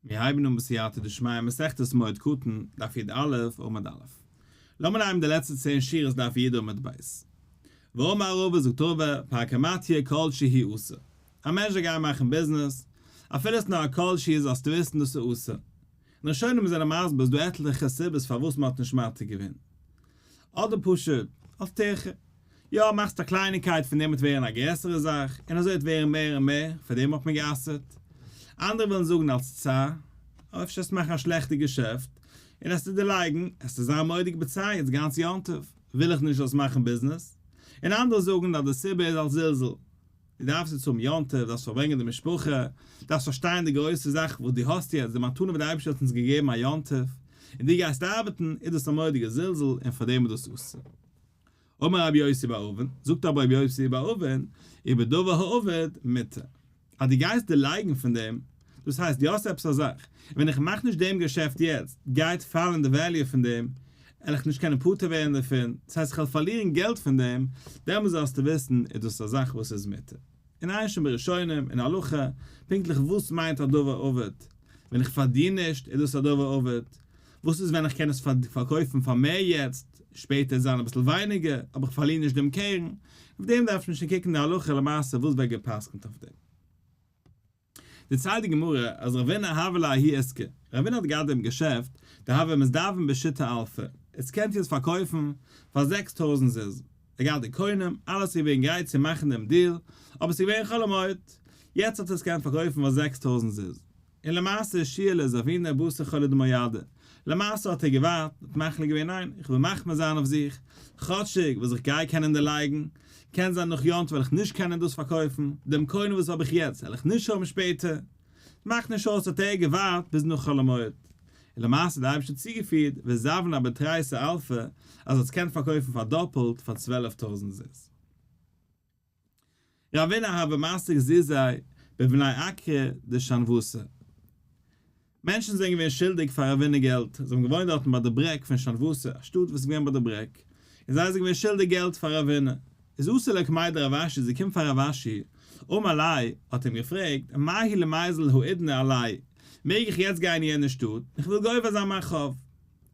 מיר הייבן אן בסייעתא דשמיא מסכת מועד קטן, דף י א, עמוד א'. לאמיר נעמען די לעצטע צען שורות דף י עמוד ב'. ואמר רבא זאגט רבא, פרקמטיא כל שהוא אסור. א מענטש זאל גיין מאכן ביזנעס, אפילו עס איז נאר א כל שהוא זאלסטו וויסן דאס איז אסור. און ראשונים זענען מסביר ס'דא עטליכע סיבות פארוואס מען האט נישט מתיר געווען. אדער פשוט אלס טירחה. יא, מאכסט א קלייניקייט פון דעם וועט ווערן א גרעסערע זאך, און אזוי וועט ווערן מער און מער, פאר דעם האט מען גע'אסר'ט. אנדערע ווילן זאגן אלס צער, אפשר וועסטו מאכן א שלעכטע געשעפט, און עסטו דערלייגן, עסטו זיין מורא'דיג בצער יעצט גאנץ יום טוב, וויל איך נישט זאלסט מאכן ביזנעס. און אנדערע זאגן אז די סיבה איז אלס זלזול. דו דארפסט יעצט האבן יום טוב, דארפסט פארברענגען די משפחה, דארפסט פארשטיין די גרויסע זאך וואס דו האסט יעצט, די מתנה וואס דער אייבערשטער האט אונז געגעבן א יום טוב, און דו גייסט ארבעטן, איז דאס א מורא'דיגע זלזול, און פאר דעם איז דאס אסור. אמר רבי יוסי בר אבין, זאגט אבער רבי יוסי בר אבין, ובדבר האבד מותר. אז דו גייסט דערלייגן פון דעם, דאס הייסט דו האסט עפעס א זאך, און ווען איך מאך נישט דעם געשעפט יעצט, גייט פאלן די value פון דעם, על איך נישט קענען פטור ווערן דערפון, דאס הייסט איך וועל פארלירן געלט פון דעם, דעמאלס זאלסטו וויסן איז דאס א זאך וואס איז מותר. און עיין שם בראשונים אין הלכה, פונקטליך וואס מיינט א דבר אבד, ווען איך פארדין נישט איז דאס א דבר אבד, וואס איז ווען איך קען עס פארקויפן פאר מער יעצט, שפעטער וועט זיין אביסל ווייניגער, אבער איך פארליר נישט דעם קרן, אויף דעם דארף מען שוין קוקן די הלכה למעשה וואס ווערט גע'פסק'נט אויף דעם. דערציילט די גמרא אז רבינא הוה ליה ההוא עסקא, רבינא האט געהאט דעם געשעפט, דהוה מזדבן בשיתא אלפי, עס קענט איר עס פארקויפן פאר 6000 זוז, ער געהאט די קונים, אלעס איז געווען גרייט צו מאכן דעם דיעל, אבער עס איז געווען חול המועד, יעצט האט ער עס געקענט פארקויפן פאר 6000 זוז. און למעשה שהייה לזביניה בתר חולא דמועדא, למעשה האט ער געווארט, האט מחליט געווען ניין, איך וויל מחמיר זיין אויף זיך, כאטשיג וואס איך גיי קענען דערלייגן, קען זיין נאך יום טוב וועל איך נישט קענען דאס פארקויפן, דעם קונה וואס האב איך יעצט וועל איך נישט האבן שפעטער, מאכט נישט אויס האט ער געווארט ביז נאך חול המועד, און למעשה האט דער אייבערשטער צוגעפירט וזבנה בתריסר אלפי אז ער האט עס געקענט פארקויפן פאר דאפלט פאר 12,000 זוז. רבינא הוה מסיק זוזי בבני עכרא דשנואתא. מענטשן זענען געווען שולדיג פאר רבינא געלט, זיי האבן געוואוינט דארטן ביי די ברעג פון שנואתא, א שטאט וואס איז געווען ביי די ברעג, און זיי זענען געווען שולדיג געלט פאר רבינא. איז אתו לקמיה דרב אשי, זיי קומען פאר רב אשי, אמר ליה, האט אים געפרעגט, מהו למיזל האידנא עלייהו, מעג איך יעצט גיין אין יענע שטאט, איך וויל גובה זיין מיין חוב.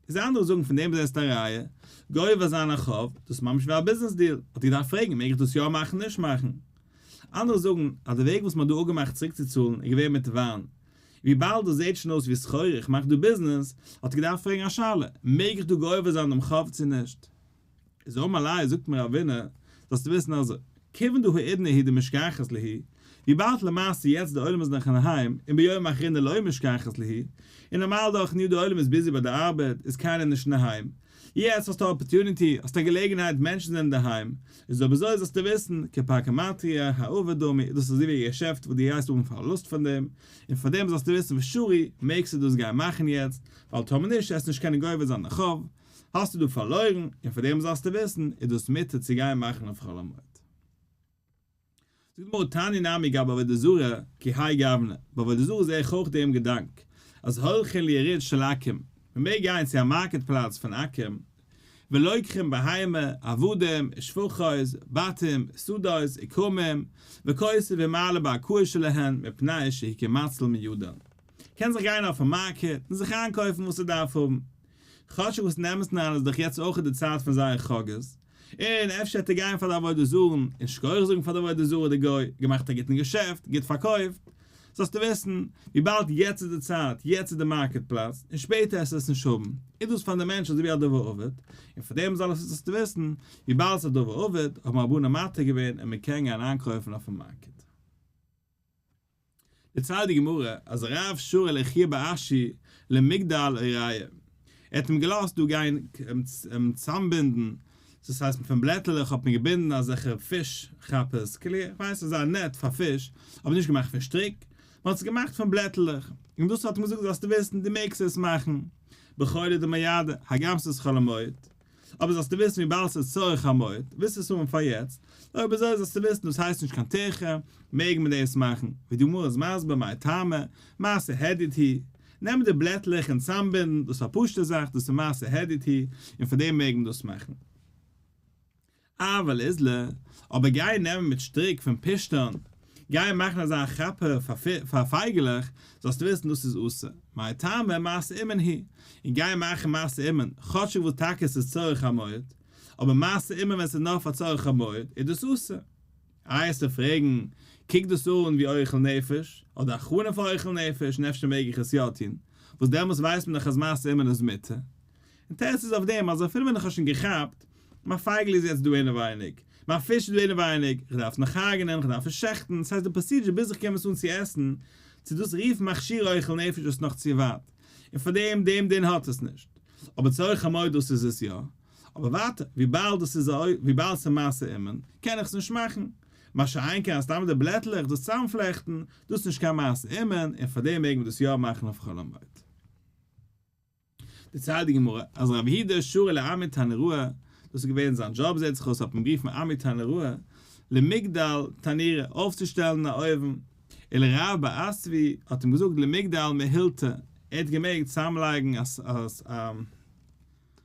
איז אנדערע זאגן פון דעם זעסטו א ראיה, גובה זיין א חוב, דאס איז ממש ווי א ביזנעס דיעל, האט ער געדארפט פרעגן מעג איך דאס יא מאכן נישט מאכן. אנדערע זאגן אז די וועג וואס מען האט דא אפגעמאכט צוריקצוצאלן איז געווען מיט וויין, וויבאלד דאס זעט שוין אויס ווי סחורה איך מאך דא ביזנעס, האט ער געדארפט פרעגן א שאלה, מעג איך דא גובה זיין דעם חוב צו נישט? איז אמר ליה זאגט מיר רבינא, זאלסטו וויסן אזוי, כיוון דהאידנא הוא דמשכחת להו, וויבאלד למעשה יעצט די עולם איז נאך אינדערהיים, און ביומא אחרינא לא משכחת להו, און נארמאל דורכן יאר די עולם איז busy ביי די ארבעט, איז קיינער נישט אינדערהיים, יעצט האסטו א opportunity, האסטו א געלעגנהייט מענטשן זענען אינדערהיים, איז אויב אזוי זאלסטו וויסן, כפרקמטיא האבד דמי, דאס איז אזוי ווי א געשעפט וואס דו גייסט האבן פארלוסט פון דעם, און פאר דעם זאלסטו וויסן ושרי, מעגסטו דאס גיין מאכן יעצט, ווייל טאמער נישט וועסטו נישט קענען גובה זיין די חוב, האסטו דא פארלוירן, און פאר דעם זאלסטו וויסן, איז דאס מותר צו גיין מאכן אויף חול המועד. זאגט די גמרא תניא נמי גבי עבודה זרה, כי האי גוונא, ביי עבודה זרה זעה איך אויך דעם געדאנק, אז הולכין ליריד של עכו"ם, מען מעג גיין צו א market פלאץ פון עכו"ם, ולוקחים בהמה, עבדים, ושפחות, בתים, שדות, וכרמים, וכותב ומעלה בהכאה שלהן, מפני שהוא כמציל מידן. קען זיך גיין אויפן market און זיך איינקויפן וואס ער דארף האבן. כאטשיג וואס אין אמת'ן אריין איז דאך יעצט אויך די צייט פון זייער חגאות, און אפשר העט ער גיין פאר די עבודה זרה'ן און שכוח זאגן פאר די עבודה זרה די גוי, געמאכט א גוטן געשעפט, גוט פארקויפט. זאלסטו וויסן, וויבאלד יעצט איז די צייט, יעצט איז די market פלאץ, און שפעטער עסטו עס נישט האבן, איז דאס פאר די מענטש אזוי ווי א דבר אבד, און פאר דעם זאל עס זאלסטו וויסן, וויבאלד ס'איז א דבר אבד, האבן רבנן מתיר געווען און מ'קען גיין איינקויפן אויפן market. דערציילט די גמרא אז רב שרא לחייא בר אשי למגדל אוריא, ער האט אים געלאזט דא גיין צאמבינדן, דאס הייסט פון בלעטעלעך האט מען געבינדן אזעלכע פיש כאפערס, כאילו איך ווייס אזא net פאר פיש, אבער נישט געמאכט פון שטריק, מען האט עס געמאכט פון בלעטעלעך, און דאס האט אים געזאגט זאלסטו וויסן דו מעגסט עס מאכן בחולא דמועדא, הגם ס'איז חול המועד. אבער זאלסטו וויסן וויבאלד ס'איז צורך המועד, ווילסטו עס האבן פאר יעצט, אויב אזוי זאלסטו וויסן דאס הייסט נישט קיין טירחה, מעג מען דאס מאכן, ווי די גמרא איז מסביר מאי טעמא, מעשה הדיוט הוא, נעמען די בלעטלעך און צאמבינדן, דאס איז א פשוטע זאך, דאס איז מעשה הדיוט הוא, און פאר דעם מעג מען דאס מאכן. אבל אזלא, אבער גיי נעמען מיט שטריק פון פשתן. גיין מאכן אזא כאפע פאר פייגעלעך, זאלסטו וויסן דאס איז אסור, מאי טעמא מעשה אומן הוא, און גיין מאכן מעשה אומן, כאטשיג וואס טאקע עס איז צורך המועד, אבער מעשה אומן ווען עס איז נאר פאר צורך המועד, איז דאס אסור. איי עסטו פרעגן, קוק דאס אן ווי אוכל נפש, אדער הכנה פאר אוכל נפש, און אפשר מעג איך עס יא טון, וואס דעמאלס ווייסט מען דאך אז מעשה אומן איז מותר. און תירוץ איז אויף דעם אז אפילו ווען איך האב שוין געכאפט, מיין פייגל איז יעצט דא אינעווייניג, מיין פיש איז דא אינעווייניג, איך דארף עס נאך הרג'נען, איך דארף עס שעכטן, ס'הייסט די procedure ביז איך קום עס אן צו עסן, צו דאס רופן מכשיר אוכל נפש איז נאך צו ווייט, און פאר דעם דעם דין האט עס נישט. אבער צורך המועד דאס איז עס יא. אבער ווייטער, וויבאלד דאס איז וויבאלד ס'איז מעשה אומן, קען איך עס נישט מאכן. מה שאין כן אז סתם די בלעטלעך דאס צוזאמפלעכטן, דאס איז נישט קיין מעשה אומן, און פאר דעם מעג מען דאס יא מאכן אויף חול המועד. דערציילט די גמרא אז רב יהודה שרא לעמי תנוראה, דאס איז געווען זיין דזשאב זעט זיך אויס האט מען גערופן עמי תנוראה, למגדל תנורא, אויפצושטעלן א אויוון, ולרב בר אסבי האט אים געזאגט למגדל מהילתא, ער האט געמעגט צוזאמלייגן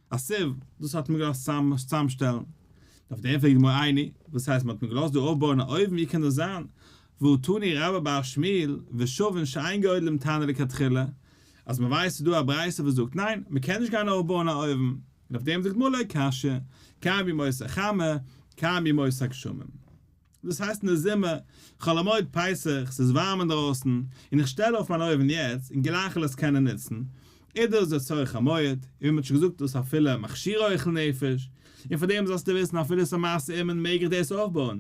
א סיב, דאס האט מען געלאזט צוזאמשטעלן. אויף דעם פרעגט די גמרא איני, וואס הייסט מען האט מיר געלאזט דא אויפבויען א אויוון ווי קען דאס זיין, והא תני רבה בר שמואל ושוין שאין גודלים תנור לכתחילה, אז מען ווייסט ס'איז דא א ברייתא וואס זאגט ניין, מען קען נישט גיין אויפבויען א אויוון, און אויף דעם זאגט גמרא לא קשיא, כאן בימות החמה, כאן בימות הגשמים. דאס הייסט אין די זומער, חול המועד פסח, ס'איז ווארעם אינדרויסן, און איך שטעל אויף מיין אויוון יעצט, און גלייך וועל עס קענען נוצן, איז דאס דער צורך המועד, און ווי מ'האט שוין געזאגט דאס אפילו מכשיר אוכל נפש, און פאר דעם זאלסטו וויסן אפילו ס'איז א מעשה אומן מעג איך דאס אויפבויען.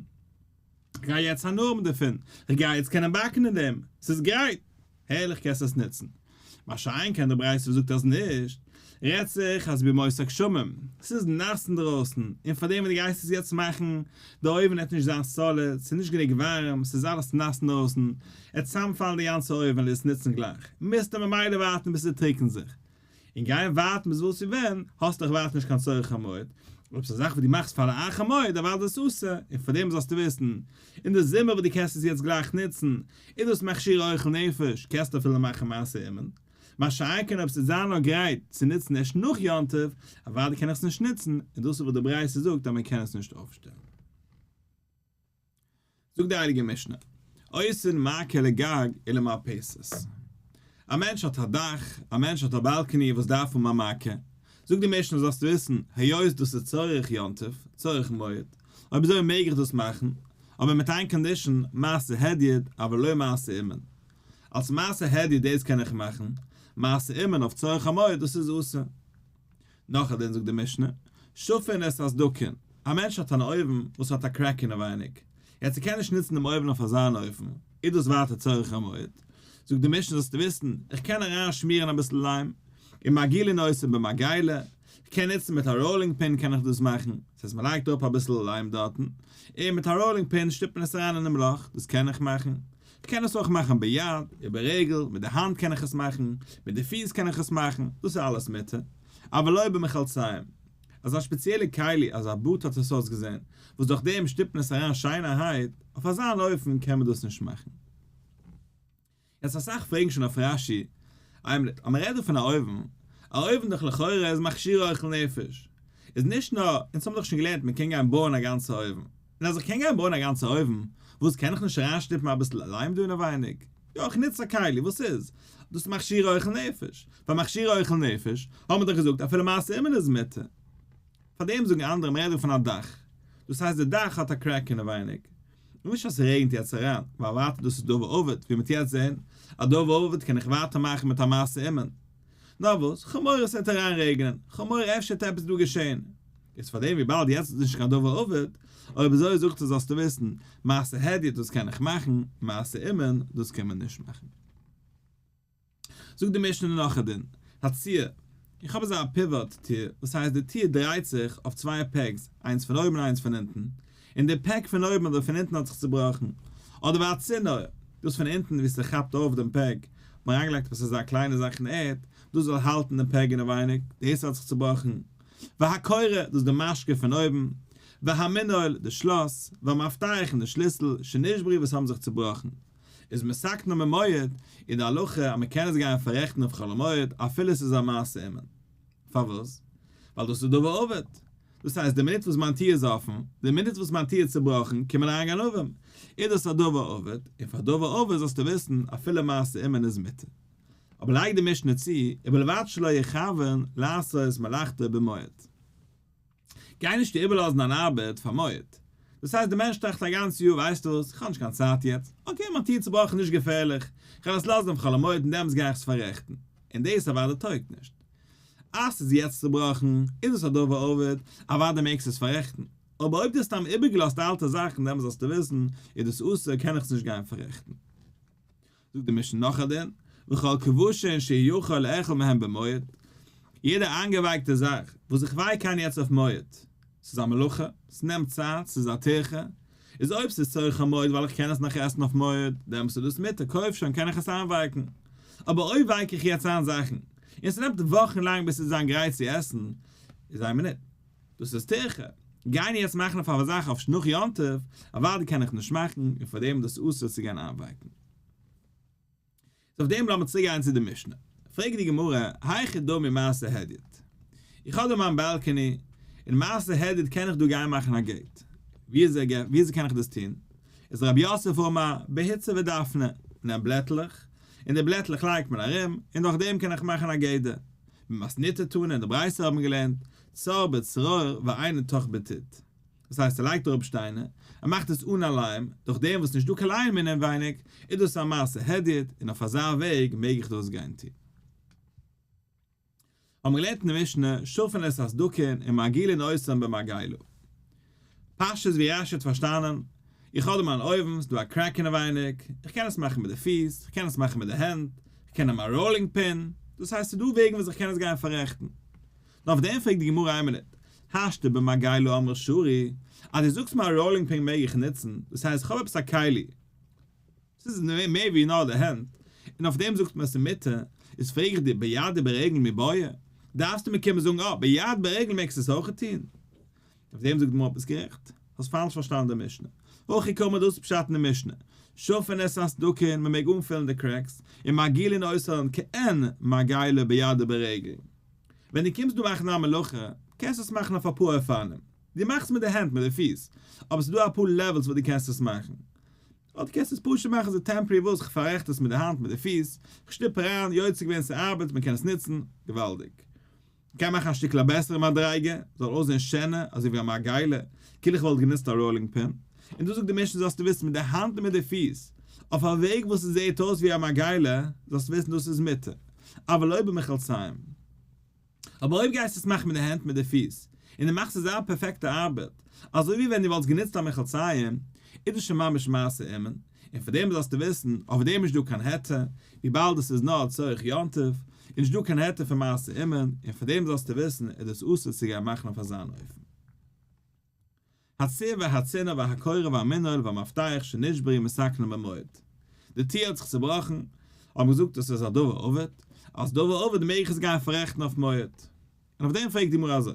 כ'גיי יעצט הנאה האבן דערפון, כ'גיי יעצט קענען באקן אין דעם, ס'איז גרייט, הערליך קענסט עס נוצן. מה שאין כן די ברייתא וואס זאגט אז נישט, רעדט זיך אז בימות הגשמים, ס'איז נאס אינדרויסן, און פארדעם ווען דו גייסט עס יעצט מאכן, די אויוון עט נישט זיין solid, ס'איז נישט גענוג ווארעם, ס'איז אלעס נאס אינדרויסן, עט צאמפאלן די גאנצע אויוון ווען עס נוצן גלייך, מוזטו ממילא ווארטן ביז ס'טריקנט זיך. און גיין ווארטן ביז וואס און ווען, האסט דאך ווייטער נישט קיין צורך המועד, אויב ס'איז א זאך וואס דו מאכסט פאר לאחר מועד אוודאי איז עס אסור, און פאר דעם זאלסטו וויסן, אין די זומער וואס דו קענסט עס יעצט גלייך נוצן, איז דאס מכשיר אוכל נפש, קענסטו אפילו מאכן מעשה אומן. מה שאין כן אויב ס'וועט זיין נאר גרייט צו נוצן ערשט נאך יום טוב, אוודאי קען איך עס נישט נוצן, און דאס איז וואס די ברייתא זאגט אז מען קען עס נישט אויפשטעלן. זאגט די הייליגע משנה, עושין מעקה לגג ולמרפסת. א מענטש האט א דאך, א מענטש האט א balcony וואס דארף האבן א מעקה. זאגט די משנה זאלסטו וויסן, היות דאס איז צורך יום טוב, צורך מועד, אויב אזוי מעג איך דאס מאכן, אבער מיט איין condition, מעשה הדיוט, אבל לא מעשה אומן. אלס מעשה הדיוט דאס קען איך מאכן, מעשה אומן אויף צורך המועד דאס איז אסור. נאך א דין זאגט די משנה, שפין את הסדקין, א מענטש האט אן אויוון וואס האט א crack אינעווייניג, יעצט ער קען נישט נוצן דעם אויוון אויף אזא אן אופן, איז דאס ווייטער צורך המועד? זאגט די משנה זאלסטו וויסן, איך קען אריין שמירן אביסל ליים, ומעגילין אותו במעגילה, איך קען נוצן מיט א rolling pin קען איך דאס מאכן, דאס הייסט מען לייגט אראפ אביסל ליים דארטן, און מיט א rolling pin שטופט מען עס אריין אינעם לאך, דאס קען איך מאכן. כ'קען עס אויך מאכן ביד, וברגל, מיט די האנט קען איך עס מאכן, מיט די פיס קען איך עס מאכן, דאס איז אלעס מותר, אבל לא במחלציים. אזא שפעציעלע כלי, אזא boot האט עס אויסגעזען, וואס דורך דעם שטופט מען עס אריין שיינערהייט, אויף אזא אן אופן קען מען דאס נישט מאכן. יעצט אסאך פרעגן שוין אויף רש"י, איין מינוט, אז מען רעדט דא פון א אויוון, א אויוון דאך לכאורה איז מכשיר אוכל נפש, איז נישט נאר, אונז האבן דאך שוין געלערנט מען קען גיין בויען א גאנצע אויוון, און אז איך קען גיין בויען א גאנצע אויוון, וואס קען איך נישט אריינשטופן אביסל ליים דא אינעווייניג? יא, איך נוץ א כלי, וואס איז? דאס איז מכשיר אוכל נפש. פאר מכשיר אוכל נפש, האט מען דאך געזאגט אפילו מעשה אומן איז מותר. פאר דעם זאגן אנדערע מ'רעדט דא פון א דאך. דאס הייסט די דאך האט א crack אינעווייניג. און נישט אז ס'רעגנט יעצט אריין, ווייל ווייטער דאס איז דבר אבד, ווי מ'האט יעצט זעהן, א דבר אבד קען איך ווייטער מאכן מיט א מעשה אומן. נאר וואס, כ'האב מורא ס'וועט אריינרעגענען, כ'האב מורא אפשר וועט עפעס דא געשעהן. איז פארדעם וויבאלד יעצט איז נישט קיין דבר אבד, אויב אזוי זאגט ער זאלסטו וויסן, מעשה הדיוט דאס קען איך מאכן, מעשה אומן דאס קען מען נישט מאכן. זאגט די משנה נאך א דין, הציר, איך האב אזא pivot טיר, וואס הייסט די טיר דרייט זיך אויף צוויי pegs, איינס פון אויבן און איינס פון אונטן, און די peg פון אויבן אדער פון אונטן האט זיך צובראכן, אדער והצינור, דאס פון אונטן ווי ס'כאפט אויף דעם peg, האט מען אריינגעלייגט עפעס אזא קליינע זאך אין ערד, דאס זאל האלטן דעם peg אינעווייניג, דאס האט זיך צובראכן, והקורה, דאס די משקה פון אויבן, והמנעול, די שלאס, והמפתח און די שליסל, שנשברו וואס האבן זיך צובראכן. איז מתקנן במועד, איז די הלכה אז מ'קען עס גיין פאררעכטן אויף חול המועד אפילו עס איז א מעשה אומן. פארוואס? ווייל דאס איז דבר אבד. דאס הייסט די מינוט וואס מיין טיר איז אפן, די מינוט וואס מיין טיר איז צובראכן, קומען אריין גנבים, איז דאס א דבר אבד, און פאר דבר אבד זאלסטו וויסן, אפילו מעשה אומן איז מותר. אבער לייגט די משנה צו, ובלבד שלא יכוון לעשות מלאכתו במועד. גיי נישט איבערלאזן אן ארבעט פאר מועד. דאס הייסט די מענטש טראכט א גאנץ יאר ווייסט וואס, איך האב נישט קיין צייט יעצט, okay מיין טיר צובראכן נישט געפערליך, איך וועל עס לאזן אויף חול המועד און דעמאלטס גיי איך עס פאררעכטן. און דאס אוודאי טויגט נישט. אז ס'איז יעצט צובראכן, איז עס א דבר אבד, אוודאי מעגסטו עס פאררעכטן. אבער אויב דו האסט סתם איבערגעלאזט אלטע זאכן דעמאלטס זאלסטו וויסן, איז דאס אסור, קען איך עס נישט גיין פאררעכטן. זאגט די משנה נאך א דין, וכל כבשין שהוא יכול לאכול מהם במועד, יעדע איינגעווייקטע זאך וואס איך ווייק איין יעצט אויף מועד, ס'איז א מלאכה, ס'נעמט צייט, ס'איז א טירחה, איז אויב ס'איז צורך המועד ווייל איך קען עס נאך עסן אויף מועד, דעמאלטס איז דאס מותר, קויף שוין קען איך עס איינווייקן. אבער אויב ווייק איך יעצט איין זאכן, און ס'נעמט וואכן לאנג ביז ס'וועט זיין גרייט צו עסן, איז איין מינוט. דאס איז טירחה. גיין יעצט מאכן אויף א זאך אויף נאך יום טוב, אוודאי קען איך נישט מאכן, און פאר דעם איז דאס אסור צו גיין איינווייקן. איז אויף דעם לאמיר צוריק גיין צו די משנה. פרעגט די גמרא, היכי דמי מעשה הדיוט? איך האב דא מיין balcony, און מעשה הדיוט קען איך דא גיין מאכן א gate. וויאזוי קען איך דאס טון? איז רב יוסף אמר, בהוצא ודפנא, נעם בלעטלעך, און די בלעטלעך לייגט מען ארום, און דורך דעם קען איך מאכן א גדר. במתניתא תנא, אין די ברייתא האבן געלערנט, צר בצרור ואינו תוך בטיט. דאס הייסט ער לייגט אראפ שטיינער, ער מאכט עס אן א ליים, דורך דעם וואס נישט דא קיין ליים אינעווייניג, איז דאס א מעשה הדיוט, און אויף אזא וועג מעג איך דאס גיין טון. האבן מיר געלערנט אין די משנה, שפין את הסדקין ומעגילין אותן במרגילה. פשטות ווי רשי האט פארשטאנען, איך האב דא מיין אויוון, ס'דא א crack אינעווייניג, איך קען עס מאכן מיט די פיס, איך קען עס מאכן מיט די הענט, איך קען נעמען א rolling pin, דאס הייסט ס'דא וועגן וואס איך קען עס גיין פאררעכטן. נאר אויף דעם פרעגט די גמרא איין מינוט, השתא במרגילה אמרת שרי, אז דו זאגסט מיר א rolling pin מעג איך נוצן, דאס הייסט איך האב עפעס א כלי, ס'איז מער ווי נאר די הענט, און אויף דעם זאגט מען עס איז מותר, איז פרעג איך דיר ביד וברגל מיבעיא, דארפסטו מיר קומען זאגן אה, ביד ברגל מעגסטו עס אויך טון? אויף דעם זאגט די גמרא ביסט גערעכט, האסט פאלש פארשטאנען די משנה. הכי קאמר דאס איז פשט אין די משנה, שפין את הסדקין מען מעג אנפילן די cracks, און מעגילין אותן כעין מרגילה ביד וברגל. ווען דו קומסט דא מאכן א מלאכה, קענסטו עס מאכן אויף אפאר אופנים. דו מאכסט מיט די הענט, מיט די פיס, אבער ס'איז דא אפאר levels וואס דו קענסט עס מאכן. אדער קענסטו עס פשוט מאכן אזוי temporary וואס כ'פאררעכט עס מיט די האנט מיט די פיס, כ'שטופ אריין, יוצא געווען ס'ארבעט, מ'קען עס נוצן, געוואלדיג. מ'קען מאכן א שטיקל א בעסערע מדריגה, זאל אויסזען שענער, אזוי ווי א מרגילה, כאילו איך וואלט גענוצט א rolling pin. און דא זאגט די משנה זאלסטו וויסן מיט די האנט און מיט די פיס, אויף א וועג וואס עס זעט אויס ווי א מרגילה, זאלסטו וויסן דאס איז מותר. אבל לא במחלציים. אבער אויב גייסטו עס מאכן מיט די הענט מיט די פיס, און דו מאכסט אזא פערפעקטע ארבעט, אזוי ווי ווען דו וואלטסט גענוצט א מחלציים, איז דאס שוין ממש מעשה אומן, און פאר דעם זאלסטו וויסן, אויף דעם איז נישט דא קיין היתר, וויבאלד עס איז נאר צורך יום טוב, איז נישט דא קיין היתר פון מעשה אומן, און פאר דעם זאלסטו וויסן, איז דאס אסור צו גיין מאכן אויף אזאן אופן. הציר והצינור והקורה והמנעול והמפתח שנשברו מתקנן במועד. די טיר האט זיך צובראכן, האט מען געזאגט עס איז א דבר אבד, אלס דבר אבד מעג איך עס גיין פאררעכטן אויף מועד. און אויף דעם פרעגט די גמרא אזוי,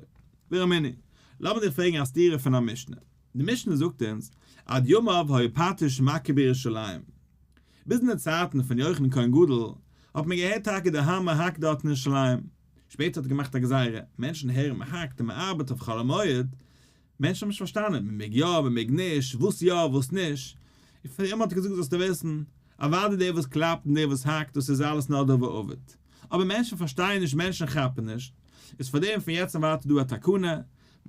ורמינהי, לאמיר דיך פרעגן א סתירה פון א משנה. די משנה זאגט אונז, עד ימיו היה פטיש מכה בירושלים. ביז אין די צייטן פון יוחנן כהן גדול האט מען געהערט טאקע די האמער האקט דארט אין ירושלים. שפעטער האט ער געמאכט א גזירה, מענטשן הערן מען האקט און מען ארבעט אויף חול המועד, מענטשן האבן נישט פארשטאנען, מען מעג יא, מען מעג נישט, וואס יא, וואס נישט, און פאר אים האט ער געזאגט זאלסטו וויסן, אוודאי דער וואס קלאפט און דער וואס האקט, דאס איז אלעס נאר דבר אבד, אבער מענטשן פארשטייען נישט, מענטשן כאפן נישט, איז פאר דעם פון יעצט און ווייטער דא א תקנה,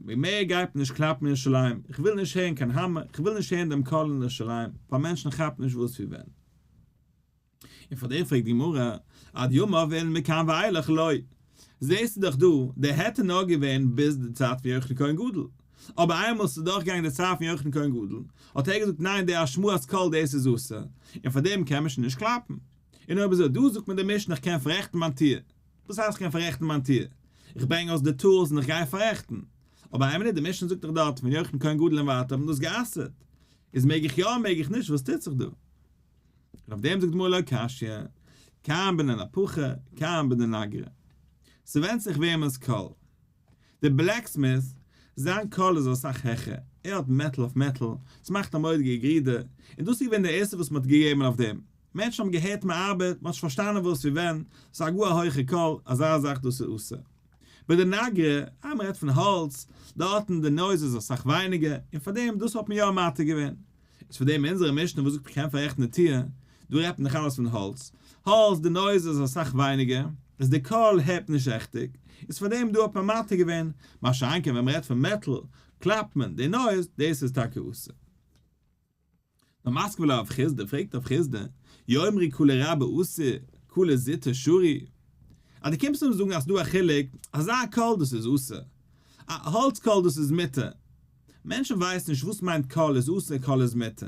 מער גייט מען נישט קלאפן אין ירושלים, איך וויל נישט הערן קיין האמער, איך וויל נישט הערן דעם קול אין ירושלים, ווייל מענטשן כאפן נישט וואס ווי ווען. און פאר דעם פרעגט די גמרא, עד ימיו אין מכאן ואילך לא. זעסטו דאך דא, דער היתר נאר געווען ביז די צייט פון יוחנן כהן גדול. אבער איינמאל ס'איז דורכגעגאנגען די צייט פון יוחנן כהן גדול, האט ער געזאגט ניין די השמעת קול דאס איז אסור, און פאר דעם קען מען שוין נישט קלאפן. און אויב אזוי דא זאגט מיר די משנה איך קען פאררעכטן מיין טיר. וואס הייסט איך קען פאררעכטן מיין טיר? איך ברענג אויס די tools און איך גיי פאררעכטן. אבער איין מינוט די משנה זאגט דאך דארט פון יוחנן כהן גדול און ווייטער האט מען דאס גע'אסר'ט. איז מעג איך יא מעג איך נישט וואס טוט זיך דא? און אויף דעם זאגט די גמרא לא קשיא, כאן בנפחא, כאן בדנגרא. ס'ווענדט זיך וועמענס קול. דער blacksmith, זיין קול איז אסאך העכער, ער האט מעטל אויף מעטל, ס'מאכט א מורא'דיגע גרידער, און דאס איז געווען דער איסור וואס מ'האט געגעבן אויף דעם. מענטשן האבן געהערט מ'ארבעט, מ'האט נישט פארשטאנען וואס ווי ווען, ס'איז א גאר א הויכע קול, אזא זאך דאס איז אסור. בדנגרא, אז מען רעדט פון האלץ, דארטן די noise איז אסאך ווייניגער, און פארדעם דאס האט מען יא מתיר געווען. איז פארדעם אונזערע משנה וואס זאגט מ'קען פאררעכטן די טיר, דא רעדט מען דאך אלעס פון האלץ, האלץ די noise איז אסאך ווייניגער, איז די קול הערט מען נישט ריכטיג, איז פארדעם דא האט מען מתיר געווען, מה שאין כן ווען מען רעדט פון מעטאל, קלאפט מען די noise, דאס איז טאקע אסור. נאר מתקיף לה רב חסדא, פרעגט רב חסדא, יאמרו קלא רבה אסור, קלא זוטא שרי. אז דו קומסט אונז זאגן אז ס'דא א חילוק, אזא קול דאס איז אסור, א האלץ קול דאס איז מותר. מענטשן ווייסן נישט וואס מיינט קול איז אסור קול איז מותר.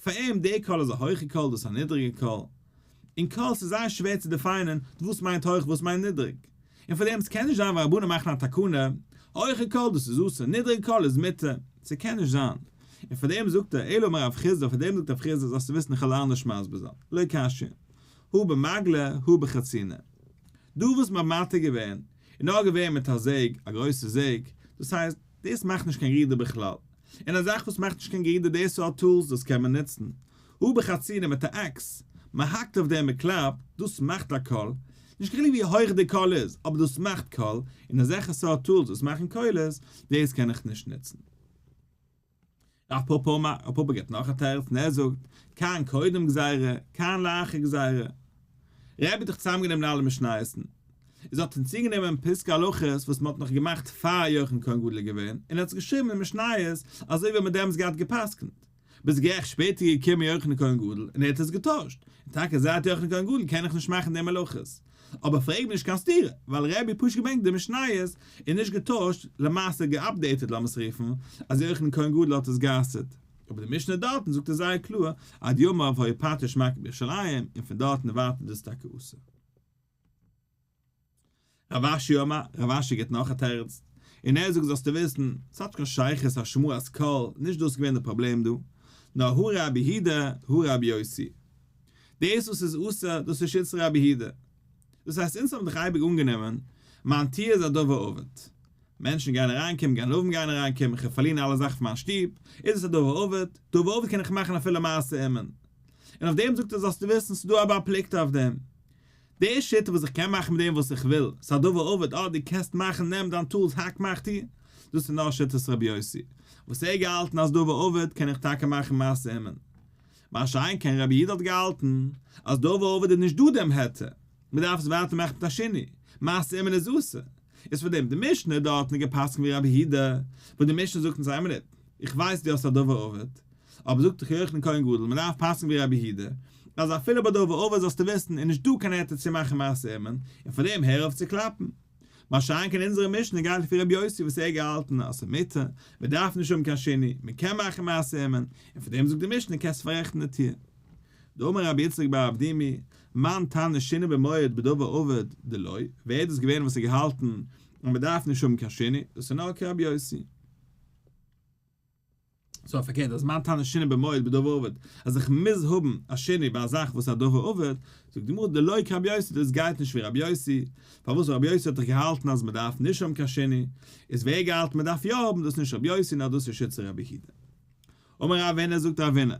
פאר אים די קול איז א הויכע קול דאס א נידריגע קול. און קול ס'איז זייער שווער צו define ען וואס מיינט הויך וואס מיינט נידריג. און פאר דעם ס'קען נישט זיין ווייל רבנים מאכן א תקנה, הויכע קול דאס איז אסור, נידריגע קול איז מותר. ס'קען נישט זיין. און פאר דעם זאגט ער, אלא אמר רב חסדא, פאר דעם זאגט רב חסדא זאלסטו וויסן איך וועל אנדערש מסביר זיין. לא קשיא. הא במגלא הא בחרצינא. דא וואס מ'האט מתיר געווען, איז נאר געווען מיט א זעג, א גרויסע זעג, דאס הייסט, דאס מאכט נישט קיין גרידער בכלל. און א זאך וואס מאכט נישט קיין גרידער די סארט tools דאס קען מען נוצן. הא בחרצינא מיט א עקס, מען האקט אויף דעם מען קלאפט, דאס מאכט א קול. נישט קיין חילוק ווי הויך די קול איז, אבער דאס מאכט קול, און אזעלכע סארט tools וואס מאכן קולות, דאס קען איך נישט נוצן. רב פפא אמר, רב פפא געבט נאך א תירוץ און ער זאגט, כאן קודם גזירה, כאן לאחר גזירה. רבי האט דאך צוזאמגענומען אלע משניות'ן, איז האט ער צוגענומען פסקי הלכות וואס מען האט נאך געמאכט פאר יוחנן כהן גדול איז געווען, און ער האט עס געשריבן אין משניות אזוי ווי מען האט דעמאלטס געהאט גע'פסק'נט. ביז גערעכט שפעטער איז געקומען יוחנן כהן גדול און ער האט עס געטוישט, און טאקע זייט יוחנן כהן גדול קען איך נישט מאכן די מלאכות. אבער פרעג מיר נישט קיין סתירה, ווייל רבי האט פשוט געברענגט די משניות און נישט געטוישט, למעשה גע updated לאמיר עס רופן, אז יוחנן כהן גדול האט עס גע'אסר'ט. אבער די משנה דארטן זאגט עס זייער קלאר, עד ימיו היה פטיש מכה בירושלים, און פון דארטן און ווייטער איז דאס טאקע אסור. רב אשי אמר, רב אשי גיבט נאך א תירוץ, און ער זאגט זאלסטו וויסן, ס'האט נישט קיין שייכות השמעת קול, נישט דאס איז געווען די פראבלעם דא, נאר הא רבי יהודה, הא רבי יוסי. דאס וואס איז אסור, דאס איז שיטת רבי יהודה. דאס הייסט אונז האבן דאך אייביג אנגענומען, מיין טיר איז א דבר אבד. מענטשן גייען אריינקומען, גנבים גייען אריינקומען, איך וועל פארלירן אלע זאכן פון מיין שטוב, איז עס א דבר אבד, דבר אבד קען איך מאכן אפילו מעשה אומן. און אויף דעם זאגט ער זאלסטו וויסן, ס'איז דא א בר פלוגתא אויף דעם. די שיטה וואס איך קען מאכן מיט דעם וואס איך וויל, ס'איז א דבר אבד, אה דו קענסט מאכן נעם דיין tools האק מאך טו, דאס איז נאר שיטת רבי יוסי, וואס ער האט געהאלטן אז דבר אבד קען איך טאקע מאכן מעשה אומן. מה שאין כן רבי יהודה האט געהאלטן אז דבר אבד איז נישט דא דעם היתר, מען דארף עס ווייטער מאכן מיט א שינוי, מעשה אומן איז אסור. איז פאר דעם די משנה דארטן גע'פסק'נט ווי רבי יהודה, וואס די משנה זאגט אונז איין מינוט, איך ווייס דו האסט א דבר אבד, אבער זאגט דאך יוחנן כהן גדול מען דארף פסק'ן ווי רבי יהודה, אז אפילו ביי דבר אבד זאלסטו וויסן איז נישט דא קיין היתר צו מאכן מעשה אומן, און פאר דעם הער אויף צו קלאפן. מה שאין כן אונזערע משנה גייט לפי רבי יוסי וואס ער האט געהאלטן אז ס'איז מותר, מען דארף נישט האבן קיין שינוי, מען קען מאכן מעשה אומן, און פאר דעם זאגט די משנה קענסט פאררעכטן די טיר. דאמר רבי יצחק בר אבדימי, מאן תנא שינוי במועד בדבר אבד דלא, ווער איז דאס געווען וואס האט געהאלטן אז מען דארף נישט האבן קיין שינוי, דאס איז נאר כרבי יוסי. סאו פארקערט אז מאן תנא שינוי במועד בדבר אבד, אז איך מוז האבן א שינוי ביי א זאך וואס איז א דבר אבד, זאגט די גמרא דלא כרבי יוסי דאס גייט נישט ווי רבי יוסי, פארוואס רבי יוסי האט דאך געהאלטן אז מען דארף נישט האבן קיין שינוי, איז ווער געהאלטן מען דארף יא האבן דאס נישט רבי יוסי נאר דאס איז שיטת רבי יהודה. אמר רב הונא זאגט רב הונא,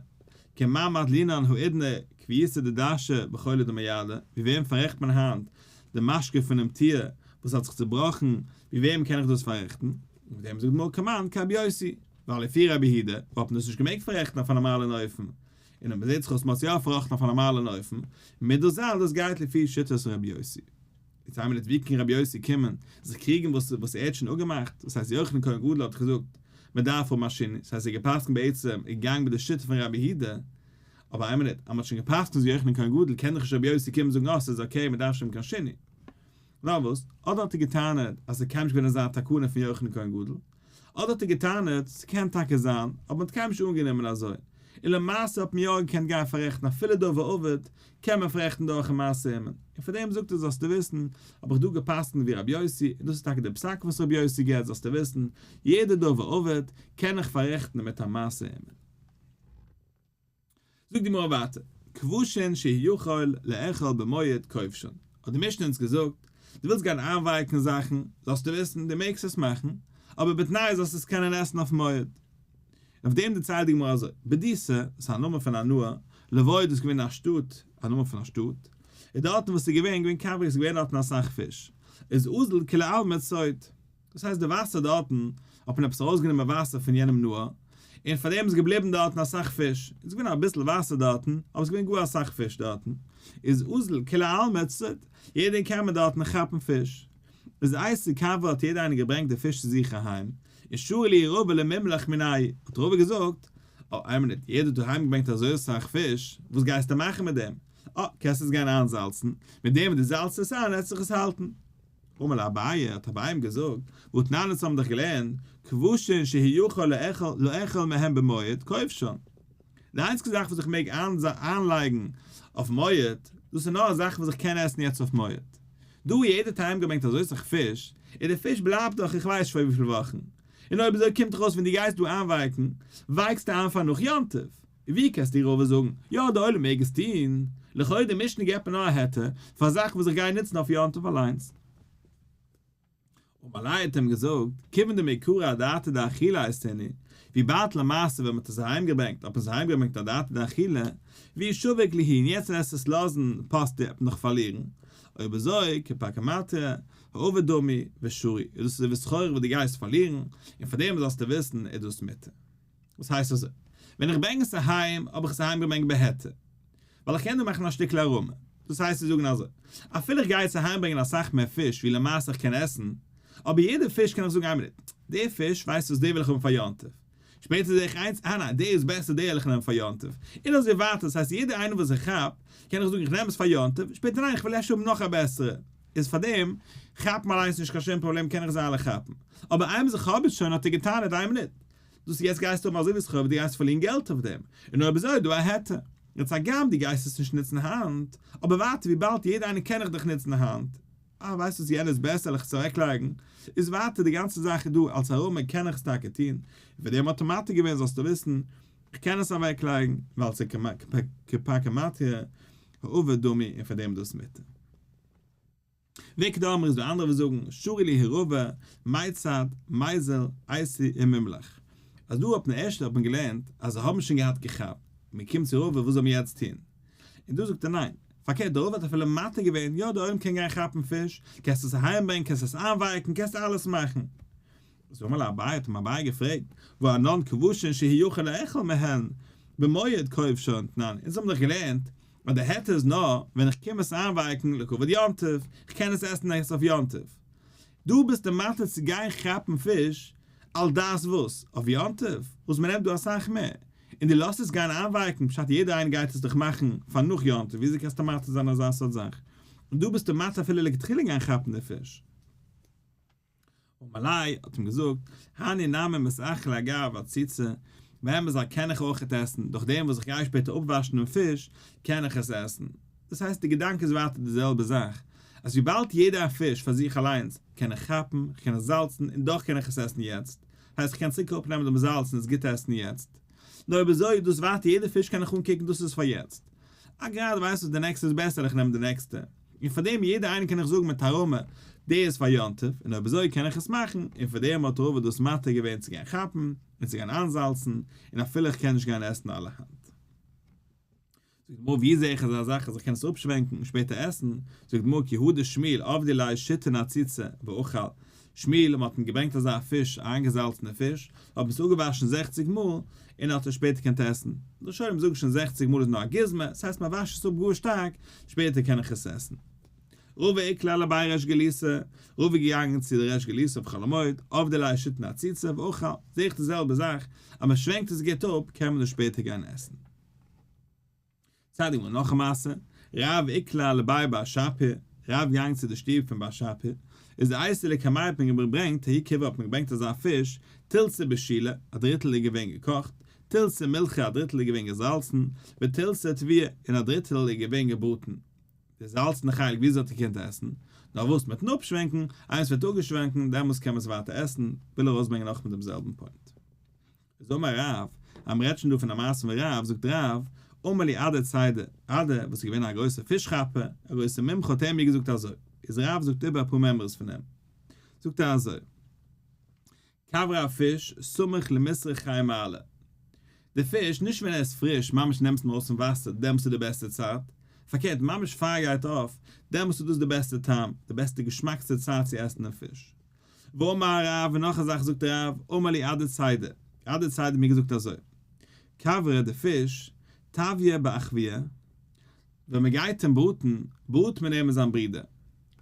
כמאן מדלינן האידנא כביסא דדשא בחולא דמועדא, ווי וועם פאררעכט מען היינט די משקה פונעם טיר וואס האט זיך צובראכן, ווי וועם קען איך דאס פאררעכטן? אויף דעם זאגט גמרא כמאן כרבי יוסי, ווייל לפי רבי יהודה וואלט מען דאס נישט געמעגט פאררעכטן אויף א נארמאלן אופן, און אויב מ'זעט זיך אויס מ'האט עס יא פארראכטן אויף א נארמאלן אופן, מוז דאס זיין אז דאס גייט לפי שיטת רבי יוסי. יעצט איין מינוט ווי קען רבי יוסי קומען זיך קריגן וואס וואס ער האט שוין אפגעמאכט, דאס הייסט יוחנן כהן גדול האט געזאגט מען דארף האבן א שינוי, דאס הייסט ער האט גע'פסק'נט בעצם איז געגאנגען מיט די שיטה פון רבי יהודה, אבער איין מינוט אז מען האט שוין גע'פסק'נט אז יוחנן כהן גדול קען דאך נישט רבי יוסי קומען זאגן אה ס'איז okay מען דארף שוין האבן קיין שינוי. נאר וואס, אדער האט ער געטענה'ט אז ס'איז קיינמאל נישט געווען אזא תקנה פון יוחנן כהן גדול, אדער האט ער געטענה'ט, ס'קען טאקע זיין, אבער מ'האט קיינמאל נישט אנגענומען אזוי, און למעשה האט מען יא געקענט גיין פאררעכטן אפילו דבר אבד, קען מען פאררעכטן דורכ'ן מעשה אומן, און פאר דעם זאגט ער זאלסטו וויסן, האב איך דא גע'פסק'נט ווי רבי יוסי, און דאס איז טאקע די פסק וואס רבי יוסי געבט, זאלסטו וויסן, יעדע דבר אבד קען איך פאררעכטן מיט א מעשה אומן. זאגט די גמרא ווייטער, כבשין שהוא יכול לאכול במועד כובשן, האט די משנה אונז געזאגט, דו ווילסט גיין איינווייקן זאכן, זאלסטו וויסן, דו מעגסט עס מאכן, אבער בתנאי זאלסט עס קענען עסן אויף מועד. און אויף דעם דערציילט די גמרא אזוי, בדיתא, דאס איז א נאמען פון א נהר, לבוד איז געווען א שטאט, א נאמען פון א שטאט, און דארטן וואס איז געווען, געווען כברי, איז געווען דארטן אסאך פיש. איז אזל כולי עלמא צוד. דאס הייסט די וואסער דארטן האט מען עפעס ארויסגענומען וואסער פון יענעם נהר, און פאר דעם איז געבליבן דארטן אסאך פיש, איז געווען אביסל וואסער דארטן, אבער עס איז געווען גאר אסאך פיש דארטן, איז אזל כולי עלמא צוד, יעדער קען מען דארטן כאפן פיש. איז אייתי כוורי האט יעדער איינער געברענגט די פיש צו זיך אהיים, און שרא להו רבא למימלח מינייהו, האט רבא געזאגט, אה, איין מינוט, יעדער האט אהיים געברענגט אזוי אסאך פיש, וואס גייסטו מאכן מיט דעם? אה, קענסט עס גיין איינזאלצן, מיט דעם וואס דו זאלצט עס איין וועט זיך עס האלטן. אמר ליה אביי, האט אביי אים געזאגט, והתנן אונז האבן דאך געלערנט, כבשין שהוא יכול לאכול מהם במועד, כובשן. די איינציגסטע זאך וואס איך מעג איינלייגן אויף מועד, דאס איז נאר א זאך וואס איך קען עסן יעצט אויף מועד. דא יעדער האט אהיימגעברענגט אזוי סאך פיש, און די פיש בלייבט דאך איך ווייס נישט פאר וויפיל וואכן. און אויב אזוי קומט דאך אויס ווען דו גייסט דא איינווייקן, ווייקסטו איין פאר נאך יום טוב. ווי קענסטו רבא זאגן, יא די עולם מעג עס טון, לכאורה די משנה געבט מיר נאר א היתר פאר זאכן וואס איך גיי נוצן אויף יום טוב אליינס. אמר ליה האט אים געזאגט, כיוון דמעיקרא אדעתא דאכילה אייתינהו, וויבאלד למעשה ווען מען האט עס אהיימגעברענגט האט מען עס אהיימגעברענגט אדעתא דאכילה, ואי שביק להו און יעצט וועסטו עס לאזן פאסט וועט מען נאך פארלירן, אויב אזוי כפרקמטיא האבד דמי ושרי, איז דאס אזוי ווי סחורה וואס דו גייסט פארלירן, און פאר דעם זאלסטו וויסן איז דאס מותר. וואס הייסט אזוי? ווען איך ברענג עס אהיים האב איך עס אהיים געברענגט בהיתר, ווייל איך קען דא מאכן א שטיקל הערמה, דאס הייסט צו זאגן אזוי, אפילו איך גיי יעצט אהיים ברענגען אסאך מער פיש ווי למעשה איך קען עסן, אבער יעדע פיש קען איך זאגן איין מינוט, די פיש ווייסט וואס די וויל איך האבן פאר יום טוב, שפעטער זע איך איינס, אה ניין די איז בעסער די וועל איך נעמען פאר יום טוב, און אזוי ווייטער, דאס הייסט יעדע איינע וואס איך כאפ, קען איך זאגן איך נעם עס פאר יום טוב, שפעטער ניין איך וויל אפשר האבן נאך א בעסערע. איז פאר דעם כאפן אליינס נישט קיין שום פראבלעם קען איך זיי אלע כאפן, אבער איינמאל איך האב עס שוין האט ער געטענה'ט איין מינוט, דאס יעצט גייסטו האבן אזויפיל סחורה ווי דו גייסט פארלירן געלט אויף דעם, און אויב אזוי איז דא א היתר. יעצט הגם דו גייסט עס נישט נוצן היינט, אבער ווייטער וויבאלד יעדע איינער קען איך דאך נוצן היינט, אה ווייסט וואס יענער איז בעסער וועל איך עס אוועקלייגן, איז ווייטער די גאנצע זאך איז דא אלס הערמה קען איך עס טאקע טון, און פאר דעם האט ער מתיר געווען זאלסטו וויסן איך קען עס אוועקלייגן ווייל ס'איז כפרקמטיא האבד דמי און פאר דעם איז דאס מותר. ואיכא דאמרי איז דא אנדערע וואס זאגן שרא להו רבא, מיצד, מיזל, אייתי און מימלח. אז דא אויפן ערשטע האט מען געלערנט אז זיי האבן שוין געהאט געכאפט, מען קומט צו רבא וואס זאל מען יעצט טון? און דא זאגט ער ניין, פארקערט דער רבא האט אפילו מתיר געווען, יא דער עולם קען גיין כאפן פיש, קענסט עס אהיים ברענגען, קענסט עס איינווייקן, קענסט אלעס מאכן. איז אמר ליה אביי האט אים אביי געפרעגט, והא אנן כבשין שהוא יכול לאכול מהן במועד כובשן תנן, אונז האבן דאך געלערנט אז די היתר איז נאר ווען איך קום עס איינווייקן לכבוד יום טוב, איך קען עס עסן ערשט אויף יום טוב. דו ביסט די מתיר צו גיין כאפן פיש על דעת וואס? אויף יום טוב וואס מען נעמט דא אסאך מער, און דו לאזט עס גיין איינווייקן, פשט יעדער איינער גייט עס דאך מאכן פאר נאך יום טוב, וויאזוי קענסטו מתיר זיין אזא סארט זאך? און דו ביסט די מתיר אפילו לכתחילה גיין כאפן די פיש. אמר ליה האט אים געזאגט, הני נמי מתאכלי אגב אציצא, באמת זיי קען איך אויכעט עסן, דורך דעם וואס איך גיי שפעטער אפוואשן דעם פיש, קען איך עס עסן. דאס הייסט די געדאנק איז ווייטער די זעלבע זאך, אז וויבאלד יעדע א פיש פאר זיך אליינס קען איך כאפן, איך קען עס זאלצן און דאך קען איך עס עסן יעצט, הייסט איך קען צוריק אראפנעמען דעם זאלץ און עס גוט עסן יעצט. נאר אויב אזוי איז דאס ווייטער יעדע פיש קען איך אנקוקן דאס איז פאר יעצט. אה גראדע ווייסט וואס די נעקסטע איז בעסער איך נעם די נעקסטע. און פאר דעם יעדע איינער קען איך זאגן מיט הערמה די איז פאר יום טוב און אויב אזוי קען איך עס מאכן, און פאר דעם האט רבא דאס מתיר געווען צו גיין כאפן און צו גיין איינזאלצן, און אפילו איך קען נישט גיין עסן אלע היינט. זאגט די גמרא ווי זע איך אזא זאך אז איך קען עס אפשווענקן און שפעטער עסן, זאגט די גמרא כי הא דשמואל עבדי ליה שיתין אציצי ואכל, שמואל מען האט אים געברענגט אזא פיש א איינגעזאלצענע פיש, האט מען עס אפגעוואשן זעכציג מאל, און האט עס שפעטער געקענט עסן. די ראשונים זאגן שוין זעכציג מאל איז נאר א גוזמא, ס'הייסט מען וואשט עס אפ גאר שטארק, שפעטער קען איך עס עסן. רבא איקלע לבי ריש גלותא, רבא איז געגאנגען צו די ריש גלותא אויף חול המועד, עבדי ליה שיתין אציצי ואכל, זעה איך די זעלבע זאך, אז מען שווענקט עס גוט אפ קען מען עס שפעטער גיין עסן. צדיק גמור נאך א מעשה, רב איקלע לבי בר שפיר, רב געגאנגען צו די שטוב פון בר שפיר, איז אייתי לקמיה האט מען געברענגט ההוא כיבא האט מען געברענגט אזא פיש, תילתא בשילי, א דריטל איז געווען געקאכט, תילתא מילחא א דריטל איז געווען געזאלצן, ותילתא טוויי און א דריטל איז געווען געבראטן. די זאלצענע חלק וויאזוי האט איר געקענט עסן? נאר וואס מיטן אפשווענקן, איינס ווערט אפגעשווענקן דעמאלס קען מען עס ווייטער עסן, וויל ארויסברענגען נאכמער דעם זעלבן point. איז אמר רב, אז מ'רעדט שוין דא פון א מעשה פון רב, זאגט רב, אמר לי אדא ציידא, אדא וואס איז געווען א גרויסער פיש כאפער, א גרויסער מומחה האט ער מיר געזאגט אזוי, איז רב זאגט איבער אפאר מימרות פון אים, זאגט ער אזוי, כוורי א פיש, סמוך למיסרך מעלה, די פיש, נישט ווען ער איז פריש, ממש נעמסט אים ארויס פון וואסער, דעמאלס איז די בעסטע צייט, פארקערט ממש פאר ער גייט אויף, דעמאלטס איז דאס די בעסטע טעם, די בעסטע געשמאקסטע צייט צו עסן דעם פיש. ואמר רב, און נאך א זאך זאגט רב, אמר לי אדא צידא, אדא צידא האט מיר געזאגט אזוי, כוורא די פיש, טווייה באחויה, ווען מען גייט אים בראטן, בראט מען אים מיט זיין ברודער.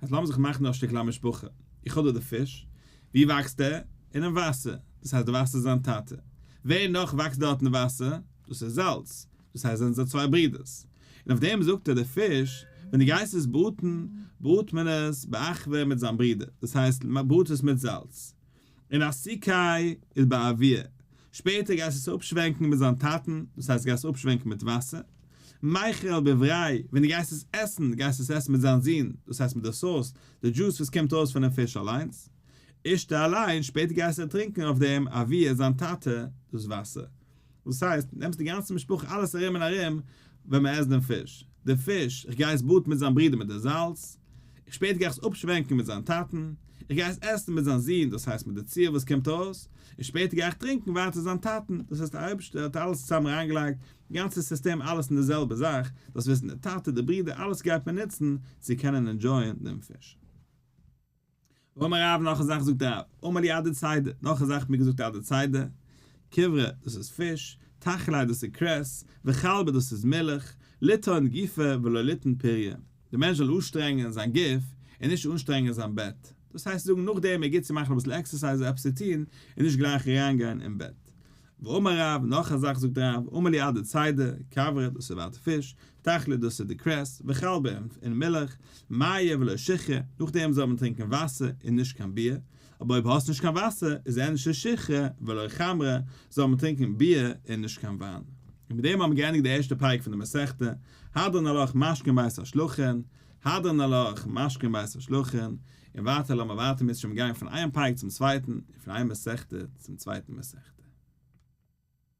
אז לאמיר זיך מאכן דא א שטיקל א משפחה. איך האב דא די פיש. ווי וואקסט ער? אינעם וואסער. דאס הייסט די וואסער איז זיין טאטע. ווער נאך וואקסט דארט אין די וואסער? דאס איז זאלץ. דאס הייסט זענען זיי צוויי ברודערס. און אויף דעם זאגט ער די פיש, ווען דו גייסט עס בראטן, בראט מען עס באחוה מיט זיין ברודער. דאס הייסט מען בראט עס מיט זאלץ. און אסיקיה איז באבוה. שפעטער גייסט עס אפשווענקן מיט זיין טאטן, דאס הייסט גייסט אפשווענקן מיט וואסער. מיכל בבריה, ווען דו גייסט עס עסן, גייסט עס עסן מיט זיין זון, דאס הייסט מיט די סאוס, די דזשוס וואס קומט ארויס פונעם פיש אליינס. אישתי עליה, שפעטער גייסטו טרינקען אויף דעם אבוה זיין טאטע דאס וואסער. דאס הייסט, נעמסט די גאנצע משפחה אלעס ארום און ארום ווען מען עסט דעם פיש. די פיש, איך גיי עס בראטן מיט זיין ברודער מיט די זאלץ, איך שפעטער גיי איך עס אפשווענקן מיט זיין טאטן, איך גיי עס עסן מיט זיין זון, דאס הייסט מיט די צואה וואס קומט ארויס, און שפעטער גיי איך טרינקען ווייטער זיין טאטן, דאס הייסט דער אייבערשטער האט אלעס צוזאם אריינגעלייגט, די גאנצע סיסטעם אלעס אין די זעלבע זאך, דאס וויסן די טאטע, די ברודער, אלעס גייט מען נוצן צו קענען enjoy ען דעם פיש. ואמר רב נאך א זאך זאגט רב, אמר לי אדא צידא, נאך א זאך האט מיר געזאגט אדא צידא, כוורא דאס איז פיש, תחלי דאס איז קרעס, וחלבא דאס איז מילך, ליטעון גופיה ולא ליטעון פוריא, דער מענטש זאל אנשטרענגען זיין גוף און נישט אנשטרענגען זיין בעט, דאס הייסט זאגן נאכדעם איז גוט צו מאכן אביסל עקסערסייז אדער עפעס צו טון און נישט גלייך אריינגיין אין בעט. ואמר רב, נאך א זאך זאגט רב, אמר לי אדא צידא, כוורא, דאס איז ווייטער פיש, תחלי דאס איז די קרעס, וחלבא און מילך, מיא ולא שיכרא, נאכדעם זאל מען טרינקען וואסער און נישט קיין ביר, אבער אויב האסט נישט קיין וואסער איז ענדערש שיכרא ולא חמרא, זאל מען טרינקען ביר און נישט קיין וויין. און מיט דעם האבן מיר געענדיגט די ערשטע פרק פון די מסכתא, הדרן עלך משקין בית השלחין, הדרן עלך משקין בית השלחין, און ווייטער לאמיר ווייטער מיט שוין גיין פון איין פרק צום צווייטן, און פון איין מסכתא צום צווייטן מסכתא.